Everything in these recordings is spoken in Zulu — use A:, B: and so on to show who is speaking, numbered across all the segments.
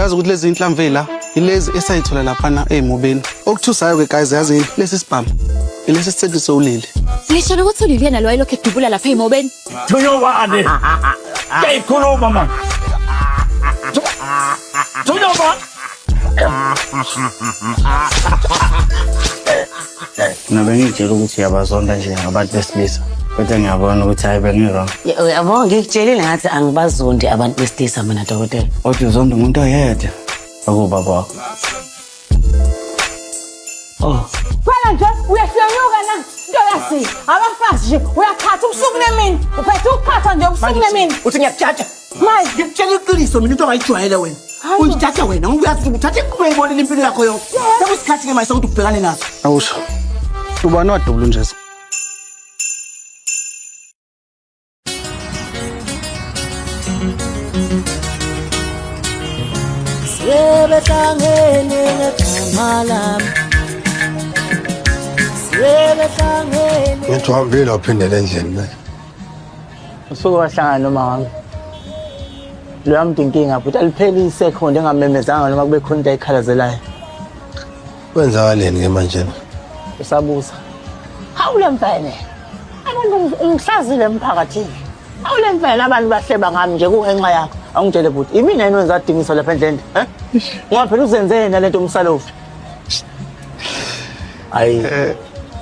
A: Uyazi ukuthi lezi inhlamvu la ilezi esayithola laphana ey'mobeni. Okuthusayo-ke guys yazini lesi sibhamu ilesi sithekise ulili.
B: Ngisho nokuthi ulili yena lo wayelokhu edubula lapha ey'mobeni.
C: Thunyowane. Kuyayikhuluma man. Thunyowane.
D: Mina bengiyitshela ukuthi uyabazonda nje abantu besilisa kodwa ngiyabona ukuthi hayi bengi-wrong.
E: Yabo ngikutshelile ngathi angibazondi abantu besilisa mina dokotela.
D: Kodwa uzonda umuntu oyedwa okuwubaba wakho. Oh.
F: Phela nje uyahlonyuka na into yasi abafazi nje uyakhatha ubusuku nemini uphethe ukukhatha nje ubusuku nemini
G: Uthi ngiyakujaja.
F: Manje
G: Ngikutshela iqiniso mina into ongayijwayele wena. Uyijaja wena ngoba uyazi ukuthi uthatha inqubo eyibonile impilo yakho yonke. Sekuyisikhathi ke manje sokuthi ubhekane naso.
A: Awusho. Ubani wadubula unjesu?
H: Sebehlangene ngegama lami. Sebehlangene.
I: Ngithi uhambile waphindela endlini manje.
J: Usuke wahlangana noma wami. Loya muntu inkinga futhi alipheli isekhonde engamemezanga noma kube khona into ayikhalazelayo.
I: Kwenzakaleni ke manje?
J: Usabuza. Hawu le mfene. Abantu ungihlazile emphakathini. Hawu le mfene abantu bahleba ngami nje kungenxa yakho. Awungitshele bhuti, imina yini wenza adingiso lapha endlini, eh? Ngoba phela uzenze yena lento umsalofu. Ayi.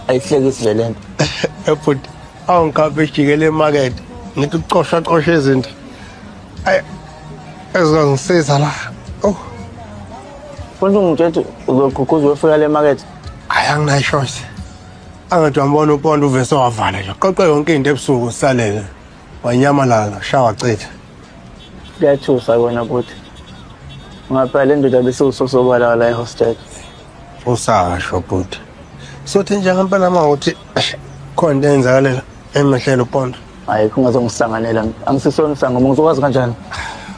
J: Ayihlekisi nje lento.
I: Bhuti, awungikaphe ejikele emakethe. Ngithi ucosha cosha izinto. Ayi ezongisiza la. Oh,
J: Futhi ungitshela ukuthi uzoqhuqhuza uyofika le makethe.
I: hayi anginayo choice. Angathi wambona uPondo uvese wavala nje. Qoqe yonke into ebusuku salele. Wanyamalala, shawa chitha.
J: Kuyathusa kona bhuti. Ngaphela le ndoda bese usosobala la ehostel.
I: Usasho bhuti. Sothi nje ngempela mawuthi khona into eyenzakalela emehlelo uPondo.
J: Hayi kungazongisanganela. Angisisona isangoma ngizokwazi kanjani?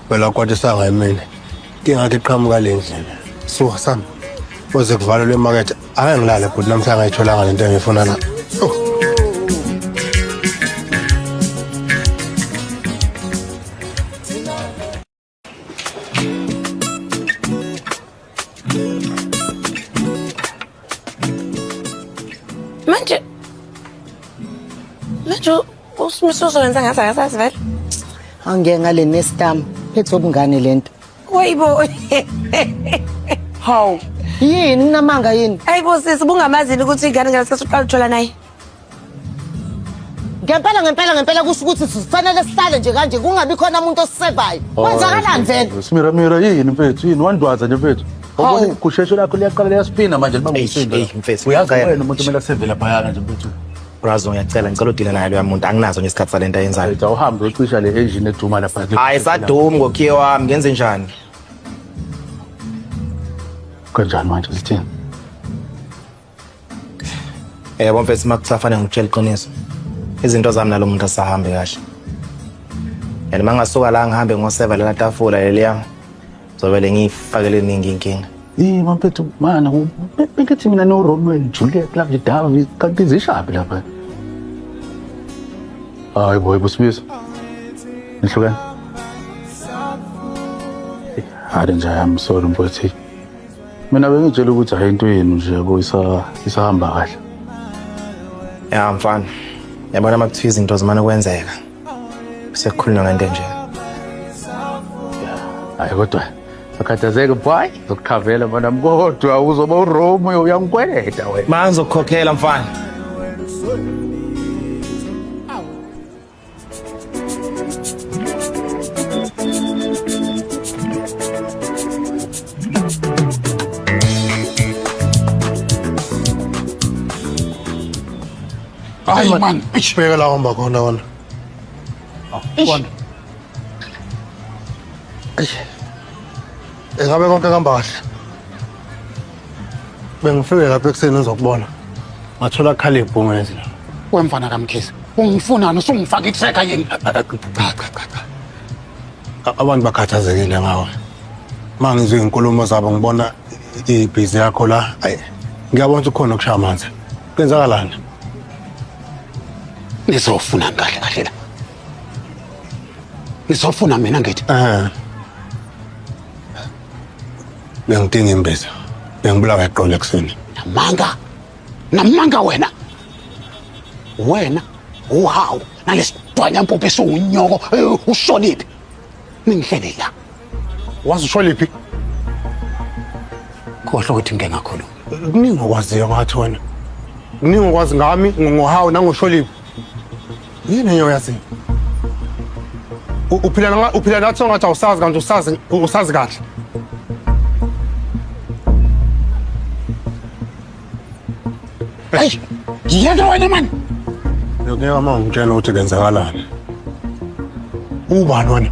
I: Phela kwatisanga yimina. Inkinga yakhe iqhamuka le ndlela. Suka sami. Kuze kuvalelwe emakethe. Ake ngilale bhuti namhlanje ngayitholanga lento engiyifuna la. Oh.
E: Manje manje usimiso uzowenza ngathi akasazi vele.
K: Angeke ngale nestam phethe obungane lento.
E: Wayibo.
K: Hawu. Yini nginamanga yini?
E: Ayibo sisi bungamazini ukuthi ingane ngalesikhathi uqala uthola naye.
K: Ngempela ngempela ngempela kusho ukuthi sifanele sihlale nje kanje kungabi khona umuntu osisevayo. Kwenzakalani vele?
C: Simira mira yini mfethu yini wandwaza nje mfethu. Ubona igusheshe lakho liyaqala liyaspina manje liba ngumsindo.
L: Eish, mfethu,
C: Uyazi
L: ngiyacela.
C: wena umuntu kumele aseve laphayana nje mfethu.
L: Brazo ngiyacela ngicela udile naye loya muntu anginazo nje isikhathi salento ayenzayo.
C: Mfethu awuhambe uyocisha le engine eduma lapha.
L: Hayi sadumi ngokhiye wami ngenze njani?
C: Kanjani manje sithini?
L: Yebo mfethu uma kusafanele ngikutshela iqiniso. Izinto zami nalo muntu asahambe kahle. And uma ngasuka la ngihambe ngoseva lela tafula leliya zobele ngiyifakele iningi inkinga.
C: Eh mfethu mana bengithi mina no Romeo and Juliet la nje David kanti zishaphi lapha. Hayi boy busimiso. Nihlukene. Hayi nje I'm sorry mfowethu. Mina bengitshela ukuthi hayi into yenu nje yabo isahamba kahle.
L: Ya mfana. Yabona uma kuthiwa izinto zimane kwenzeka. Sekukhulunywa ngento enje.
C: Hayi kodwa akhathazeke boy zokukhavela mfana kodwa uzoba uRomeo uyangikweleta wena.
L: Ma ngizokukhokhela mfana.
I: Hayi man, bheka la hamba khona wona. Wona. Ingabe konke kuhamba kahle? Bengifike lapha ekuseni ngizokubona. Ngathola khala ibhungu lezi.
G: Wemfana kaMkhize. Ungifunani usungifaka i-tracker yini?
I: Cha cha cha cha. Abantu bakhathazekile ngawe. Uma ngizwe izinkulumo zabo ngibona ibhizi yakho la, ayi ngiyabona ukuthi kukhona okushaya amanzi. Kwenzakalani?
G: Nizofunani kahle kahle la? Nizofuna mina ngithi.
I: Eh. Bengidinga imbiza. Bengibulawa iqolo ekuseni.
M: Namanga. Namanga wena. Wena uhawu nalesidwanya mpuphu esiwunyoko ushoniphi. Ningihlele la.
I: Wazi ushoniphi?
M: Khohlwa ukuthi ngike ngakhuluma.
I: Kuningi okwaziyo ngathi wena. Kuningi okwazi ngami, ngohawu nangosholiphi. Yini enye oyaziyo? Uphila nathi ongathi awusazi kanti usazi usazi kahle.
M: Hey, yeka wena mani.
I: Ngiyakuyeka uma ngitshela ukuthi kwenzakalani. Ubani wena?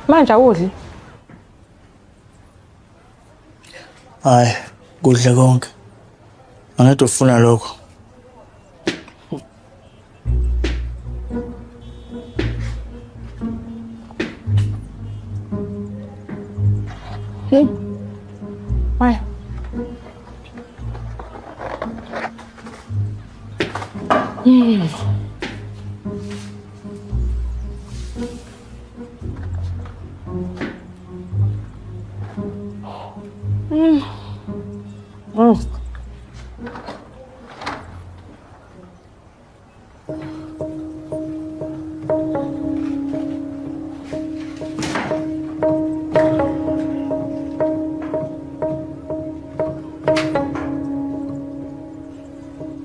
F: Manje awudli?
D: Hayi, kudle konke. Angeke ufuna lokho.
F: Why? Mm. Mm. Mm.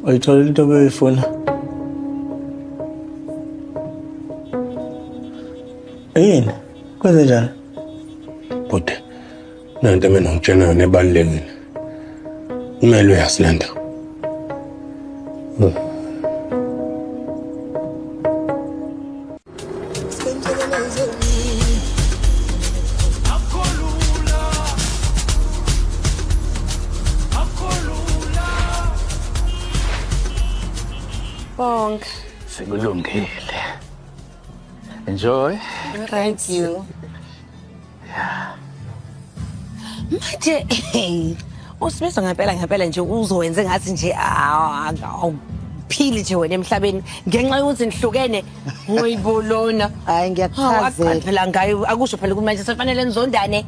D: Uyithola into obuyifuna. Yini? Kwenze njani?
I: Bhuti, nanto mina ngitshela yona ebalulekile. Kumele uyazi le nto.
E: Bonke.
C: Sekulungile. Enjoy.
E: Thank you. Manje hey, uSimiso ngempela ngempela nje uzowenze ngathi nje awuphili nje wena emhlabeni ngenxa yokuthi nihlukene ngoyibolona.
K: Hayi ngiyakuchazela.
E: Phela ngayo akusho phela ukuthi manje sefanele nizondane.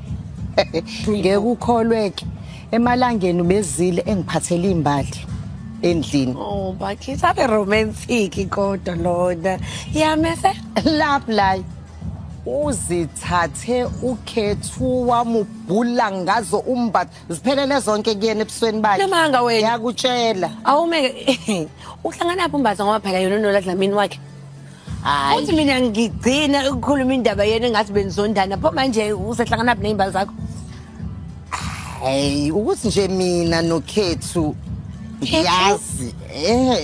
K: Ngeke ukholweke. Emalangeni ubezile engiphathele imbali endlini.
E: Oh, bakithi abe romantic kodwa lona. Yamese
K: lapha la uzithathe ukhethu wamubhula ngazo umbatha ziphelele zonke kuyena ebusweni bakhe.
E: Namanga wena.
K: Ngiyakutshela.
E: Awumeke uhlangana phi umbatha ngoba phela yena uNola Dlamini wakhe.
K: Hayi.
E: Uthi mina ngigcina ukukhuluma indaba yena engathi benizondana pho manje usehlangana phi nezimbali zakho?
K: Hey, ukuthi nje mina noKhethu ngiyazi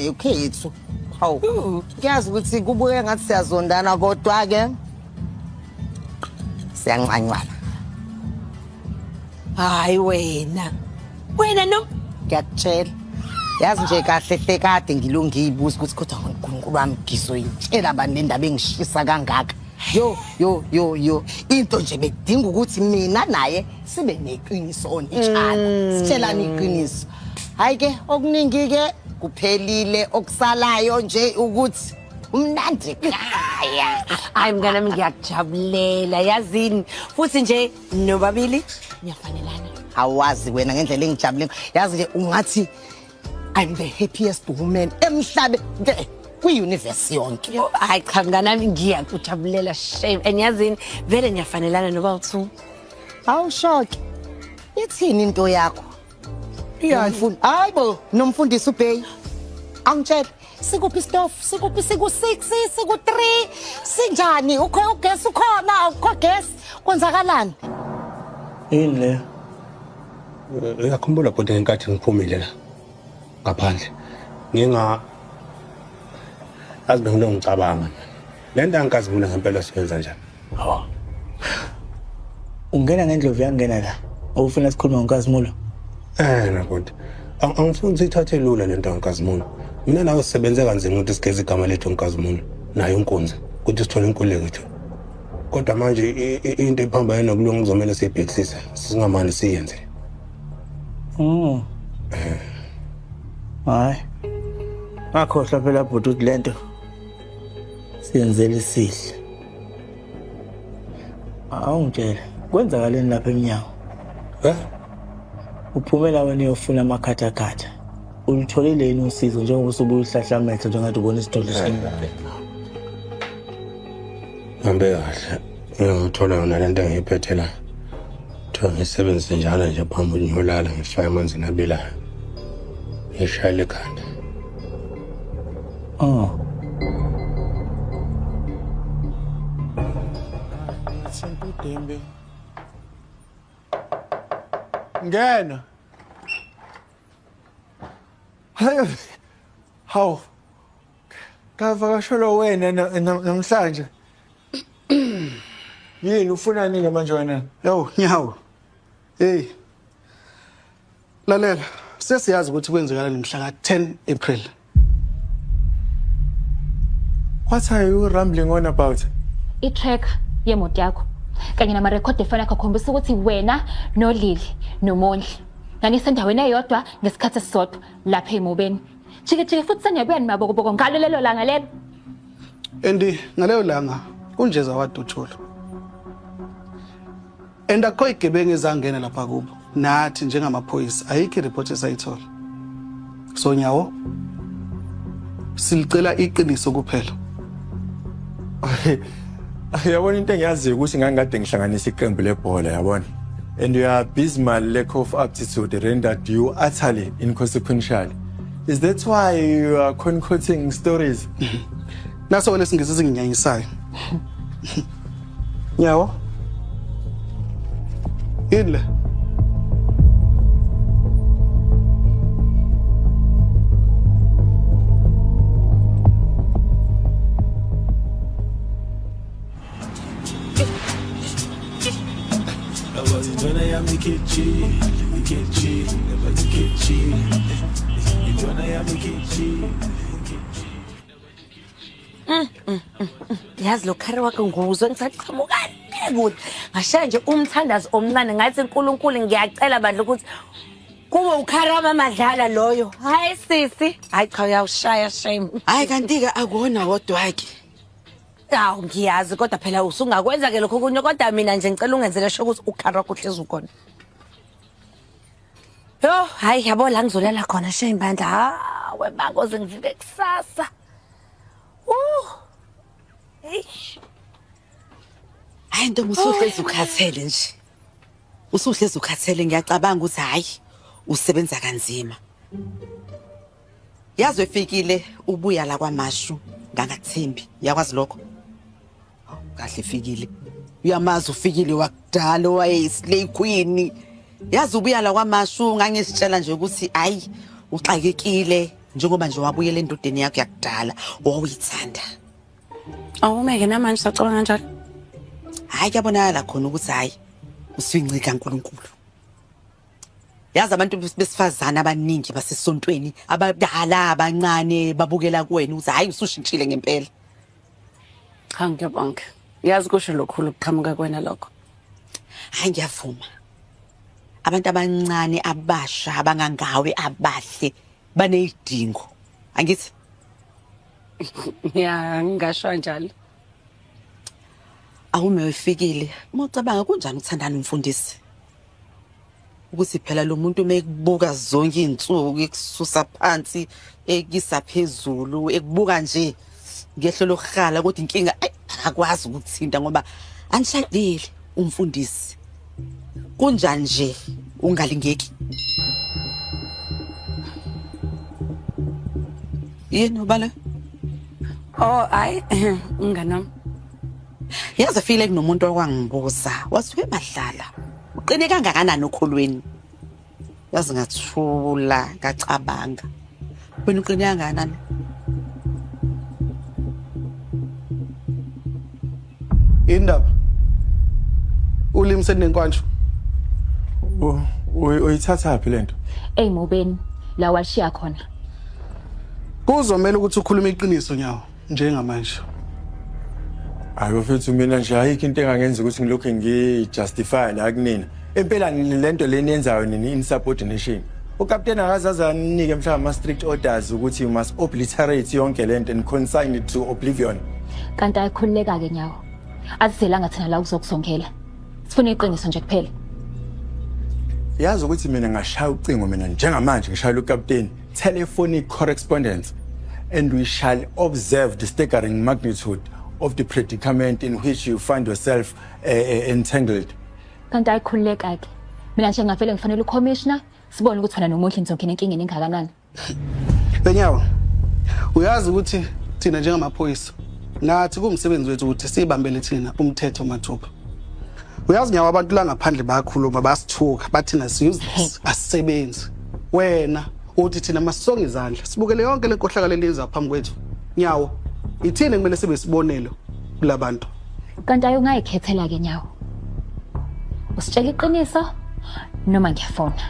K: uKhethu. Hawu. Ngiyazi ukuthi kubuye ngathi siyazondana kodwa ke siyancanywana.
E: Hayi wena. Wena no
K: ngiyakutshela. Yazi nje kahle hle kade ngilungiyibuza ukuthi kodwa uNkulunkulu wami ngizoyitshela abantu le ndaba engishisa kangaka. Yo yo yo yo into nje bekudinga ukuthi mina naye sibe neqiniso on each other. Sitshelane iqiniso. Hayi ke okuningi ke kuphelile okusalayo nje ukuthi umnandi ekhaya.
E: Hayi mngane wami ngiyakujabulela yazini futhi nje nobabili niyafanelana.
K: Awazi wena ngendlela engijabule yazi nje ungathi I'm the happiest woman emhlabeni kwi-universe yonke.
E: Hayi cha mngane wami ngiyakujabulela shame and yazini vele niyafanelana noba u2.
K: Awushoke. Ithini into yakho? Hayi bo, nomfundisi uBay. Angitshela, sikuphi isitofu? Sikuphi siku-6, siku-3, sinjani? Ukho ugesi ukhona, awukho gesi. Kwenzakalani?
D: Yini leyo?
I: Uyakhumbula bhuti ngenkathi ngiphumile la ngaphandle. Nginga azi bengilo ngicabanga. Le nto angikazibula ngempela siyenza njani?
D: Hawu. Ungena ngendlovu yangena la. Awufuna sikhulume ngoNkazimulo?
I: Na bhuti. Angifuni siyithathe lula le nto kaNkazimulo. Mina nawe sisebenze kanzima ukuthi sigeze igama lethu Nkazimulo nayo inkunzi ukuthi sithole inkululeko yethu. Kodwa manje into ephambane nokulunga kuzomele siyibhekisise singamane siyenze.
J: Hayi. Ngakhohlwa phela bhuti ukuthi lento siyenzela isihle. Awungitshele, kwenzakaleni lapha emnyango?
I: Eh?
J: Uphumela wena uyofuna amakhathakhatha. Ulutholile yini usizo njengoba usubuye uhlahla amehlo njengathi ubona isidudla esincane?
I: Hambe kahle. Ngiyothola yona lento engiyiphethe la. Kuthiwa ngiyisebenzise njalo nje phambi ngiyolala ngifake emanzini abilayo. Ngishayele ikhanda.
J: Oh.
N: Ngena. Hayi. Hawu. Kavakashelwa wena namhlanje. Yini ufuna nini manje wena?
A: Yo, nyawo. Hey. Lalela, sesiyazi ukuthi kwenzekalani mhla ka-10 April.
N: What are you rambling on about?
B: I-track yemoto yakho kanye namarekhodi efoni yakho akhombisa ukuthi wena noLili noMondli nanisendaweni eyodwa ngesikhathi esisodwa lapha ey'mobeni. Jike jike futhi seniyabuya nimabokoboko ngalo lelo langa lelo.
A: And ngaleyo langa uNjeza wadutshulwa. And akukho igebengu ezangena lapha kubo. Nathi njengamaphoyisa ayikho ireport esayithola. So nyawo silicela iqiniso kuphela.
N: Yabona into engiyaziyo ukuthi ngangikade ngihlanganisa iqembu lebhola yabona. And your abysmal lack of aptitude rendered you utterly inconsequential. Is that why you are concocting stories?
A: Naso lesingisi singinyanyisayo. Nyawo. Yini le?
H: Intwana yami ikhejile, ikhejile, bathi ikhejile. Intwana yami ikhejile.
E: Yazi lo khari wakhe nguzwe ngisaqhamuka le kude. Ngashaya nje umthandazo omncane ngathi uNkulunkulu ngiyacela bandla ukuthi kube ukhari wamamadlala loyo. Hayi sisi, hayi cha uyawushaya shame.
K: Hayi kanti-ke akuwona wodwa-ke.
E: Awu ngiyazi kodwa phela usungakwenza ke lokho kunye kodwa mina nje ngicela ungenzele sho ukuthi ukhari wakho uhlezi ukhona. Yo, hayi yabo la ngizolala khona shame bandla. Hawe bangoze ngivuke kusasa. Eish.
K: Hayi ntombi usuhlezi ukhathele nje. Usuhlezi ukhathele ngiyacabanga ukuthi hayi usebenza kanzima. Yazi efikile ubuya la kwaMashu ngangakuthembi. Uyakwazi lokho? Kahle fikile. Uyamazi ufikile wakudala owayeyislay queen. Yazi ubuya la kwaMashu ngangizitshela nje ukuthi hayi uxakekile njengoba nje wabuyela endodeni yakho yakudala owawuyithanda.
O: Awumeke namanje usacabanga kanjalo?
K: Hayi kuyabonakala khona ukuthi hayi usuyincika uNkulunkulu. Yazi abantu besifazane abaningi basesontweni abadala abancane babukela kuwena ukuthi hayi usushintshile ngempela.
O: Cha ngiyabonga. Yazi kusho lokhulu kuqhamuka kuwena lokho.
K: Hayi ngiyavuma. Abantu abancane abasha abangangawe abahle baneyidingo. Angithi
O: Ya ngingasho kanjalo.
K: Awume ufikile. Uma ucabanga kunjani ukuthandana umfundisi? Ukuthi phela lo muntu mekubuka zonke izinsuku ekususa phansi ekisa phezulu ekubuka nje ngehlo lokuhala kodwa inkinga ayi akakwazi ukuthinta ngoba anishadile umfundisi. Kunjani nje ungalingeki? Yini ubala?
O: Oh hayi umngani wami.
K: Yazi afile kunomuntu okwangibuza wathi wemadlala uqine kangakanani okholweni. Yazi ngathula ngacabanga. Wena uqine kangakanani?
A: Indaba. Ulimi seninenkontsho.
N: Uyithathaphi lento?
B: Ey'mobeni la washiya khona.
A: Kuzomela ukuthi ukhulume iqiniso nyawo njengamanje.
N: Hayi bafethu mina nje ayikho into engangenza ukuthi ngilokhu ngijustify la kunina. Impela lento le niyenzayo nini insubordination. Ukapteni akazaze anike mhlawumbe ama-strict orders ukuthi you must obliterate yonke lento and consign it to oblivion.
B: Kanti ayikhululeka-ke Nyawo. Asizelanga thina la ukuzokusongela. Sifuna iqiniso nje kuphela.
N: Yazi ukuthi mina ngashaya ucingo mina njengamanje ngishayela ukapteni telephonic correspondence and we shall observe the staggering magnitude of the predicament in which you find yourself entangled.
B: Kanti ayikhululeka-ke. Mina nje ngavele ngifanele ucommissioner sibone ukuthi wena noMondli nizongena enkingeni engakanani.
A: Benyawo, uyazi ukuthi thina njengamaphoyisa nathi kuwumsebenzi wethu ukuthi sibambele thina umthetho mathupha. Uyazi Nyawo, abantu la ngaphandle bayakhuluma, bayasithuka, bathina si-useless, asisebenzi. Wena uthi thina masisonge izandla sibukele yonke le nkohlakalo eliyenza phambi kwethu. Nyawo, ithini kumele sibe isibonelo kulabantu?
B: Kanti ayi ungayikhethela-ke Nyawo. Usitshela iqiniso noma ngiyafona.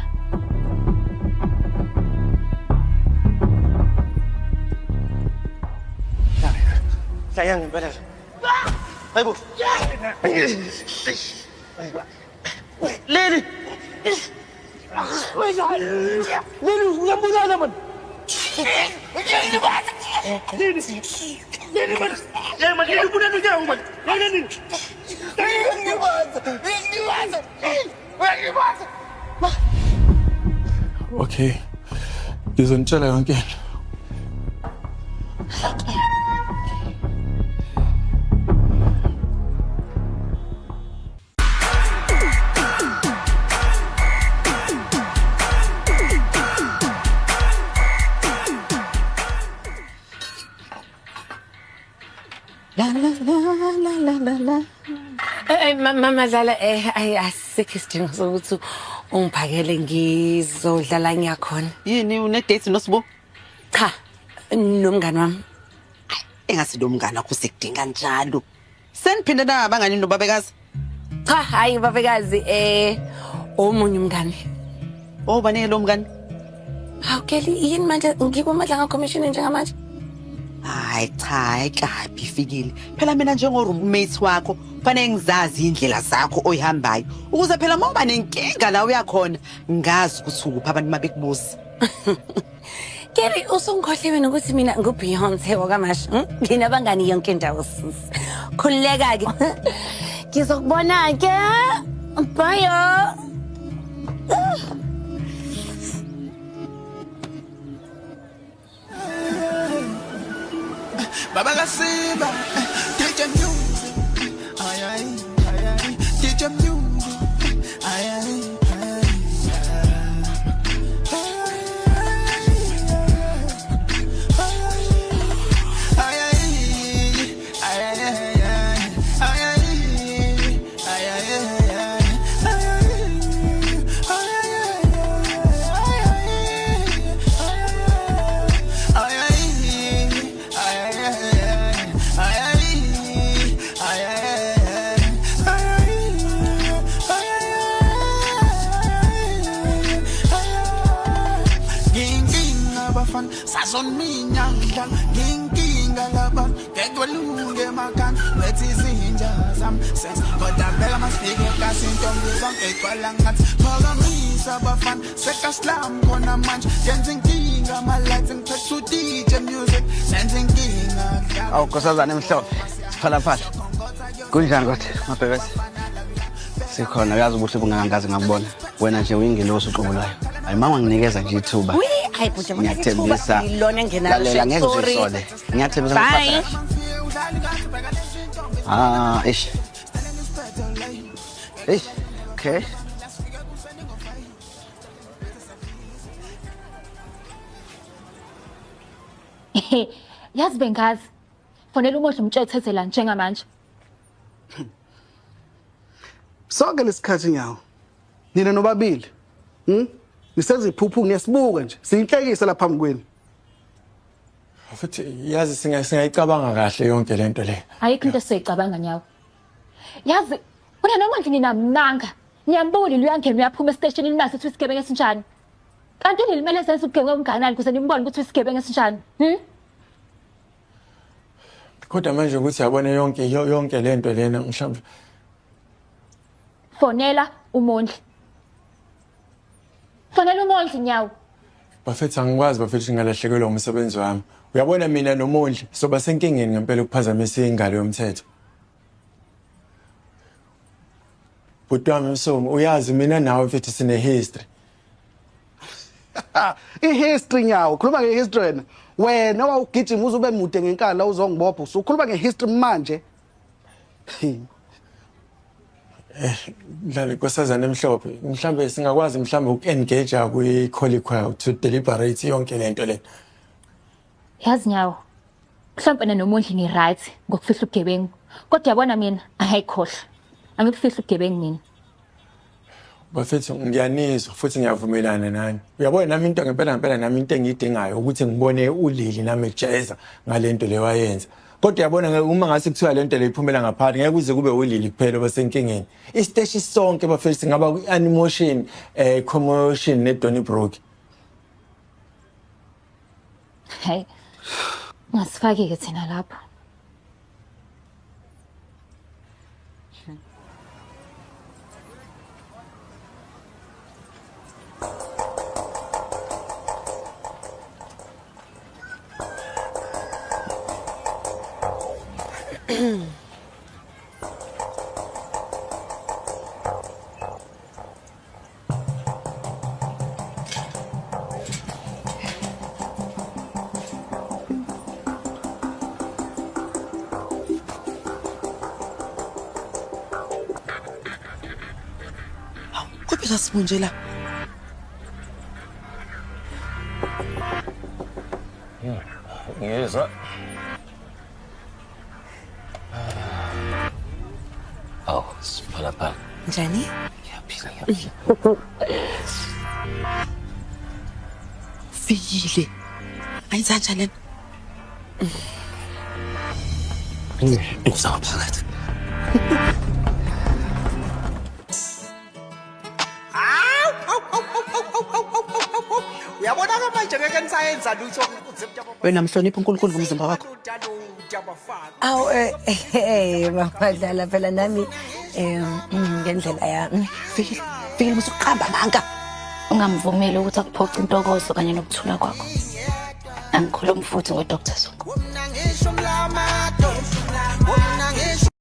G: Hlaya ngempela. Hayibo. Leli. Leli uyambulala man. Leli. Leli man. Leli man, leli ubulala unyawo man. Leli. Uyangilimaza. Uyangilimaza. Uyangilimaza.
N: Okay. Ngizonitshela yonke into.
E: La la la la la la la. Mama Dlala, ayi asikho isidingo sokuthi ungiphakele, ngizodlala ngiyakhona.
G: Yini, une-date noSibu?
E: Cha, nomngani wami.
G: Engasi lo mngani wakho usekudinga njalo. Seniphinde nabangani nobabekazi?
E: Cha, hayi babekazi, omunye umngani.
G: Oh, bani lo mngani?
E: Hawu Kelly, yini manje ngikuMadlanga Commission njengamanje?
G: Hayi cha, hayi kabi ifikile. Phela mina njengo-roommate wakho kufanele ngizazi indlela zakho oyihambayo. Ukuze phela uma uba nenkinga la uyakhona, ngazi ukuthi ukuphi abantu mabekubuza.
E: Kelly, usungikhohliwe nokuthi mina ngu-Beyonce wakaMashu. Nginabangani yonke indawo sisi. Khululeka-ke. Ngizokubona-ke. Bye.
H: Baba Kasiba, DJ Music, ay ay ay ay, DJ Music, ay ay ay. Ay ay ay ay ay ay ay Sazonminya ngidlala nginkinga labantu ngeke kwelunge emakhanda bethi izinja zami sense kodwa bheka masifike kasi intombi zonke igcwala ngathi phakamisa abafana sekaslam khona manje yenza inkinga ama-lights ngiphethe u-DJ music senza inkinga.
D: Awu nkosazana emhlophe, siphalaphala. Kunjani kodwa mabhebese? Sikhona, uyazi ubuhle bungakangaze ngakubona. Wena nje uyingelosi uqobo lwayo. Hayi mama nginikeza nje ithuba.
E: Wi, hayi bhuti, yabona
D: Ngiyakuthembisa.
E: ithuba yilona engenalo.
D: Lalela ngeke
E: Sorry.
D: uzisole. Ngiyathembisa
E: Bye.
D: ngikuphatha kahle. Ah, eish. Eish, okay.
B: Yazi bengazi. Fonela uMondli umtshele la njengamanje.
A: Sonke lesikhathi Nyawo, nina nobabili, Niseziphuphu niyasibuka nje, siyinhlekisa lapha phambi kwenu.
N: Futhi yazi singayicabanga kahle yonke lento le.
B: Ayikho into esizoyicabanga Nyawo. Yazi wena noMondli ninamanga. Niyambula uyangena uyaphuma esiteshini nimazi ukuthi isigebengu esinjani. Kanti nilimele sense ubugebengu obungakanani ukuze nimbone ukuthi isigebengu esinjani.
N: Kodwa manje ukuthi yabona yonke yonke lento lena mhlawumbe.
B: Fonela uMondli. Fonela uMondli Nyawo.
N: Bafethu angikwazi bafethu ngalahlekelwa umsebenzi wami. Uyabona mina noMondli soba senkingeni ngempela ukuphazamisa ingalo yomthetho. Bhuti wami Msomi uyazi mina nawe mfethu sine history.
A: I-history nyawo, khuluma nge-history wena. Wena wawugijima uze ube mude ngenkala uzongibopha usukhuluma nge-history manje.
N: Mhlawumbe nkosazana emhlophe mhlawumbe singakwazi mhlawumbe uku-engage kwi-colloquy to deliberate yonke lento le.
B: Yazi Nyawo, mhlawumbe wena noMondli ni-right ngokufihla ubugebengu. Kodwa uyabona mina, ayikhohlwa. Angikufihli ubugebengu mina.
N: Bafethu ngiyanizwa futhi ngiyavumelana nani. Uyabona nami into ngempela ngempela nami into engiyidingayo ukuthi ngibone uLili nami ejeza ngalento le wayenza. Kodwa uyabona ngeke uma ngase kuthiwa lento le iphumela ngaphandle ngeke kuze kube uLili kuphela obasenkingeni. Isiteshi sonke bafethu singaba kwi-animotion, commotion ne-Donnybrook.
B: Hayi. Ungasifaki-ke thina lapho.
G: Kuphi sasibunje la?
P: Ngiyezwa. Awu, siphalaphala.
E: Njani?
P: Ngiyaphila, ngiyaphila.
G: Fikile. Ayenza kanjani lena?
P: Ngizwa ngaphakathi.
Q: Uyabona-ke manje ngeke nisayenza lutho.
G: Wena mhlonipha uNkulunkulu ngomzimba wakho.
E: Awu eh mama dlala phela nami ngendlela yami.
G: Fikile, Fikile musuqamba amanga.
O: Ungamvumeli ukuthi akuphoce intokozo kanye nokuthula kwakho. Angikhulumi futhi ngo-Dr. Zungu.